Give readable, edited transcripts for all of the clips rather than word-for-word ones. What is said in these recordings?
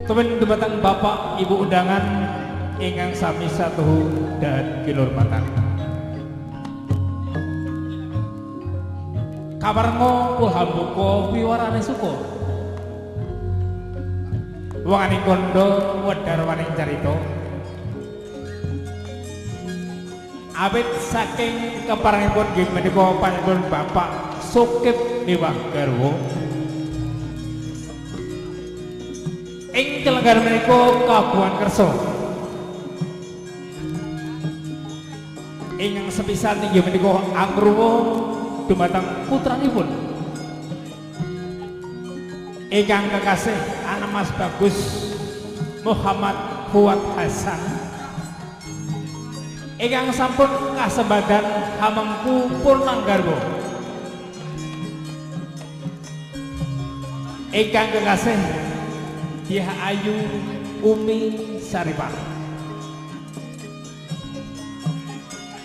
Tuwin dumateng Bapak Ibu undangan ingkang sami satuhu dan kinurmatan. Kawarnga kulhambuka wiwarane suka. Wanganing kandha wedhar waning carita. Awit saking keparengipun nggih menika panjenengan Bapak Sukip miwah garwa. Ing kelenggahan menika kagungan kersa. Ingkang sepisan inggih menika angruwa dumateng putranipun ingkang kekasih anak Mas Bagus Muhammad Fuad Hasan ingkang sampun kasembadan hamengku purnanggarwa. Ingkang kekasih Dyah Ayu Umi Saripah.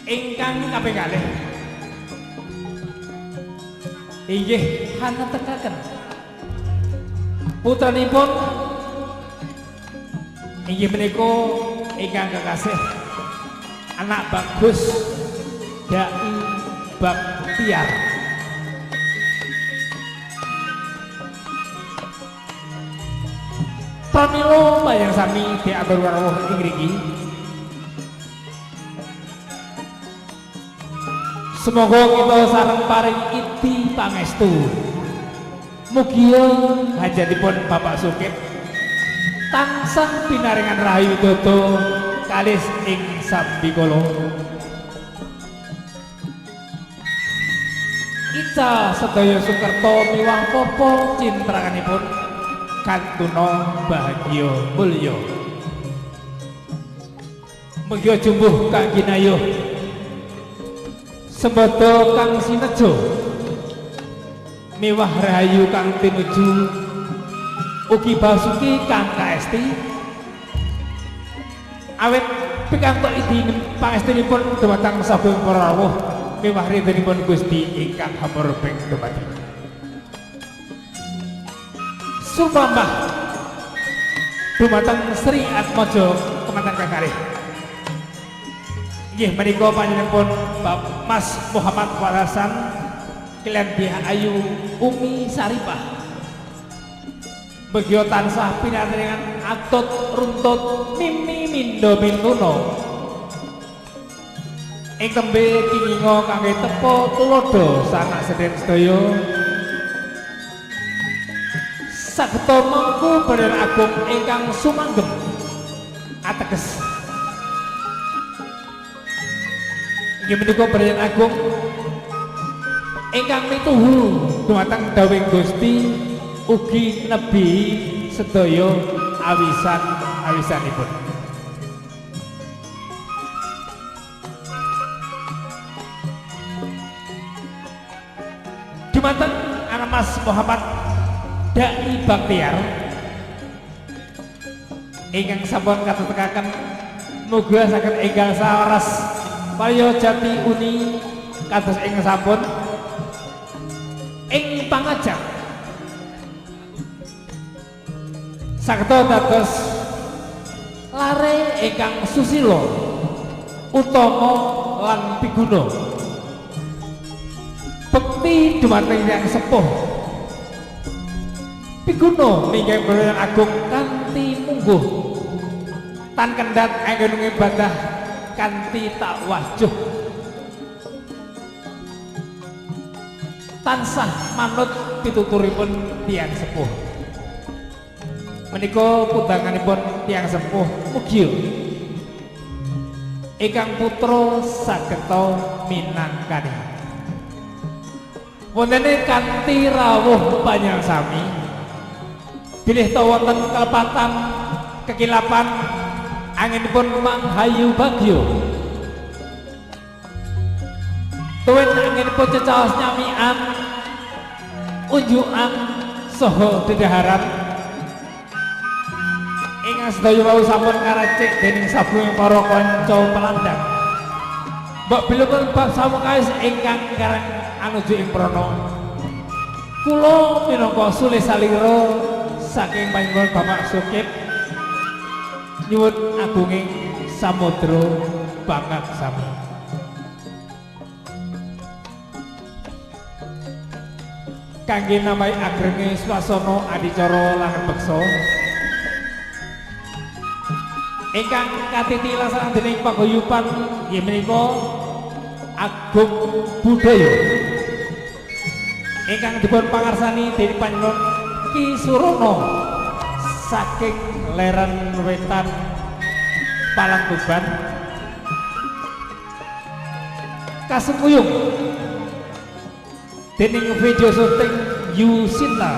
Ingkang kaping kalih inggih hanetekaken putranipun inggih menika ingkang kekasih anak Bagus Dai Baktiar. Pramila panjenengan sami diatur rawuh ing ngriki. Semoga kita sareng paring idi pangestu. Mugia hajatipun Bapak Sukip tansah pinaringan rahayu widodo kalis ing sambikala. Ical sedaya sukerta miwah popo cintrakanipun kantuna bahagia mulya. Mugia jumbuh kang ginayuh sembada kang sinejo miwah rahayu kang tinuju ugi basuki kang kaesti awit pikantuk idi pangestunipun dumateng sagung para rawuh miwah ridhonipun Gusti ingkang hamurping dumadi. Sumrambah dumateng Sri Atmaja kemanten kakalih. Nggih menika panjenenganipun Mas Muhammad Warasan kaliyan Dyah Ayu Umi Saripah. Mugia tansah pinatringan atut runtut mimi mindo mintuna. Ing tembe kinginga kangge tepa tuladha sanak sedherek sedaya. Sageta mangku badan agung ingkang sumanggem ateges. Inggih menika badan agung ingkang mituhu dumateng dawuhing Gusti ugi nebihi sedaya awisan-awisanipun. Dumateng anak Mas Muhammad Dai Baktiar ingkang sampun katetekaken muga saged enggal sawaras palya jati uni kados ingkang sampun ing pangajak sageta dados lare ingkang susila utama lan piguna bekti dumateng tiyang sepuh piguna minggah badan agung kanthi mungguh tan kendhat anggen ibadah kanthi takwajuh tansah manut pituturipun tiyang sepuh. Menika kudanganipun tiyang sepuh mugia ingkang putra sageta minangkani. Wontene kanthi rawuh panjenengan sami bilih ta wonten kelepatan kekilapan anginipun manghayu bagya tuwin anginipun cecaos nyamian unjukan saha dedaharan ingkang sedaya wau sampun karacik dening sabung para kanca pelandang. Mbok bilih bab samukawis ingkang karang anuju ing prana kula minangka sulih salira saking panjenengan Bapak Sukip Nyuwun agunging samudra pangaksami. Kangge nambahi agrenge swasana adicara langen beksa ingkang katiti laksanan dening paguyuban inggih menika Agung Budaya ingkang dipun pangarsani dening panjenengan Ki Surono saking Leren Wetan Palang Tuban kasengkuyung dening video syuting Yusinta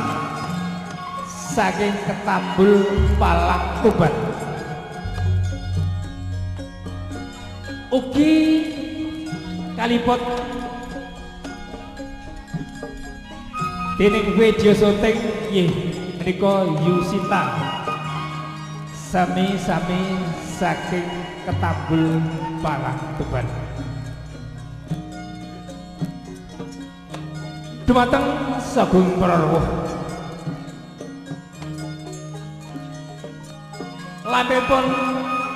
saking Ketambul Palang Tuban. Ugi kalipot dening video syuting nggih menika Yusinta sami-sami saking Ketambul Palang Tuban. Dumateng sagung para rawuh lampipun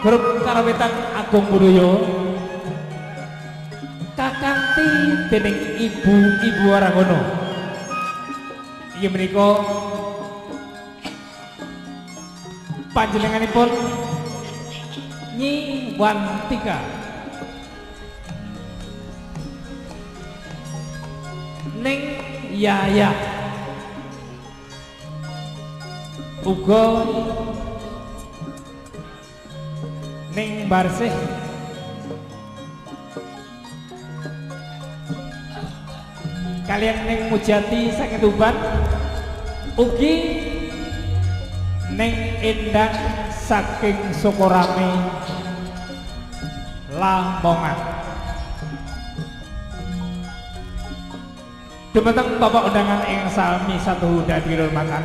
grup karawitan Agung Budaya kakanthi dening ibu-ibu Waranggono inggih menika panjenenganipun Nyi Wantika Ning Yaya uga Ning Barsih kalian Ning Mujati saking Tuban ugi Ning Endang saking Sukorame Lamongan. Dumateng bapak undangan ing sami satu dadi hormatan.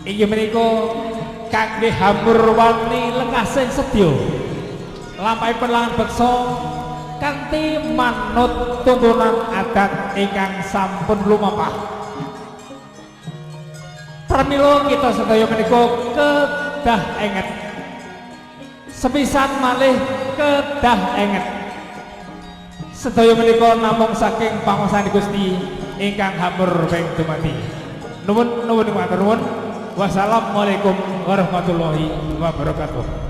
Inggih menika kangge hamurwani lekasing sedya lampahipun langan beksa kanthi manut tuntunan adat ingkang sampun lumampah. Pramila kita sedaya menika kedah enget. Sepisan malih kedah enget. Sedaya menika namung saking panguwasan Gusti ingkang hamur ping dumadi. Nuwun nuwun matur nuwun. Wassalamualaikum warahmatullahi wabarakatuh.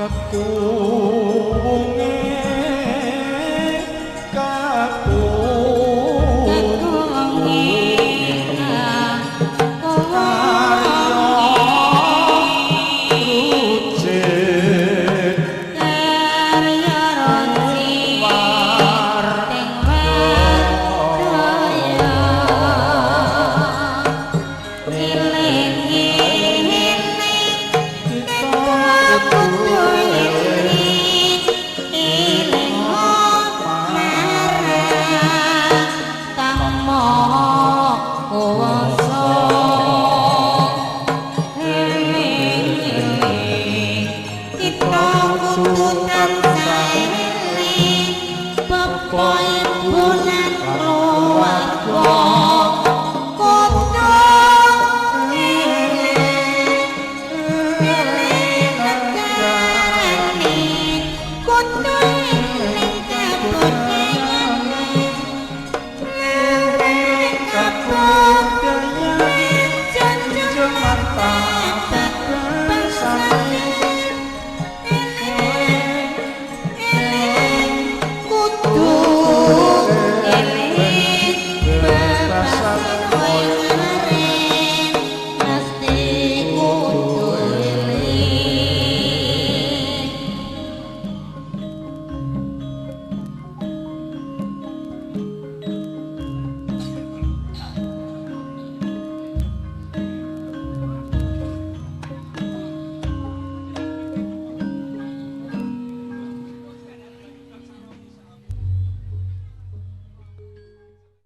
Keku swarga.